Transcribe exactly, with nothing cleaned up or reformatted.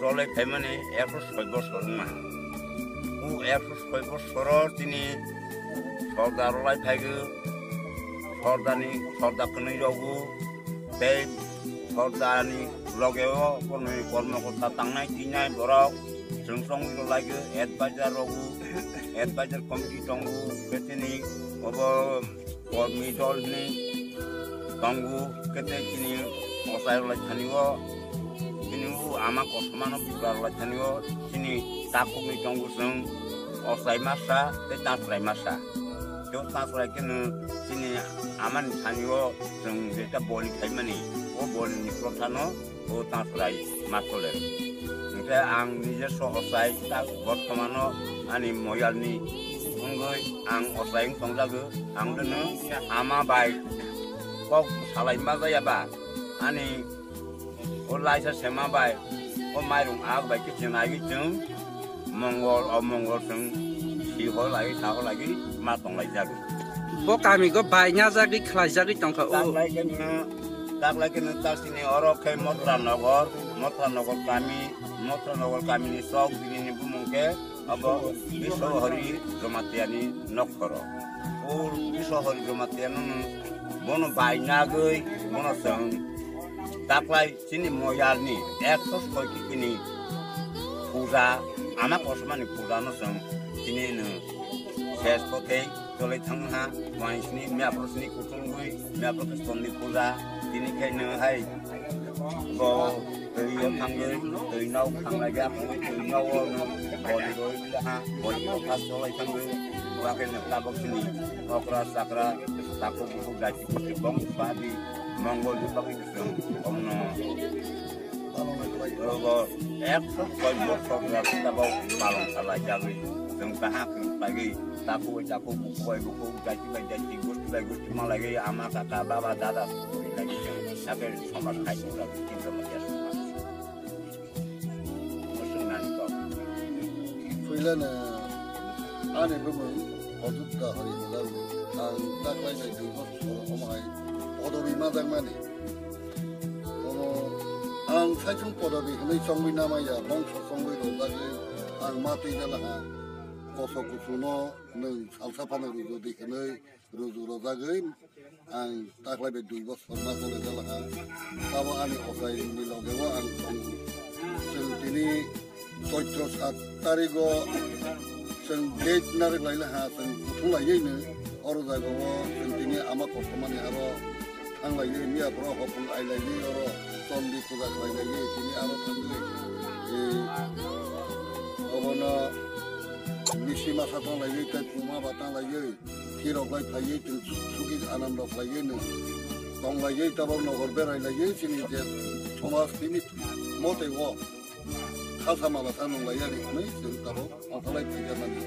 Rolai phaimani ekso soi bosor wngma. O ekso soi bosoro chini sordar rolai phaigo, sordani, sorda kwnwi rogo, tei sordani logeo kormo, kormokorta tangnai thinai borok chwng chongwi rwlaigo, advisor rogo, advisor committee tongo, khe chini obo kormi dol hinwi tongo, kete chini ochai rwlai thani o, chini o ama kosom ano bura rwlai thani o, chini takhukni tongo chwng ochai masa tei tachwrai masa. Tei o tachwrai khe no chini amani thani o chwng jeta boli khaimani, o boli ni protha no o tachwrai ma chole. Hingke ang nije sohosai tak bortomano ani moyalni wngwi ang osai wng tongjago. Ang dono ama bai kok salai ma jaya ba ani o laisa sema bai o mairung ag bai khe chwng agwi chwng mongol o mongol chwng si ho lagi sa ho lagi ma tong lai jago. Bo kami go bai nya jagwi khlai jagwi tong kha o. Taklai khe no, taklai khe no tak sini oro khe Mothra Nogor, Mothra Nogor kami, Mothra Nogor kami ni sok bini ni bumung khe abo Biswahari Jamatia ni nokhoro. O Biswahari Jamatia no bono bai nagwi bono chwng taklai chini moyal ni ekso soi kini puja, ama kosom ani puja no chwng chini no ses kothei tolai thang ha, waisni miaprosni kutung gui, miaprosni sonni puja, tini khai no hai bo twi o thangwi, twi nao thang lai ya, twi nao o no boli roi ha, boli roi ha cholai thangwi, wa khe no tabok chini okra chakra, takhuk bukhuk, jaiti kuchi, bong babi, mongol ni bagwi chwng omno. Rogo ekso koi bosor rok tabok palong salai jagwi, chwng kaham khlaiwi, takhuk bai takhuk, bukhuk bai bukhuk, jaiti bai jaiti, gusti bai gusti malaiwi, ama kaka baba dada suri lagi chwng, ake somaj khai chwng lagi, chwng somaj ya somaj. Muchung nani kok. Puilano ani bumung Hojut Dahori hwnjago. Ang taklai bai dui bosor omo hai podobi majakmani. Omo ang saichung podobi hwnwi chongwi namaya, bongso chongwi rwjagwi ang ma twi jalaha. Koso kusuno nwng salsa phano rwjodi hwnwi ruju rwjagwi ang taklai bai dui bosor ma chole jalaha. Abo ani ochai ni loge o ang tongo. Chwng tini Choitro sat tarigo chwng date narwk lai laha, chwng kuthung lai no oro jaga o chwng tini ama kosom ani aro thang lai miya bro hopung ai lai oro chondi puja khlai lai tini aro thangwi, eh, obono misi masa tong lai tei puma ba tang lai. Khirok lai phaiwi chwng sugi anando khlaiwi nwng tong laiwi tabok nogor berai laiwi chini je somaj tini mote o khasa mala sa nung lai yani hwnwi chwng tabok ongkha lai phai jak mani.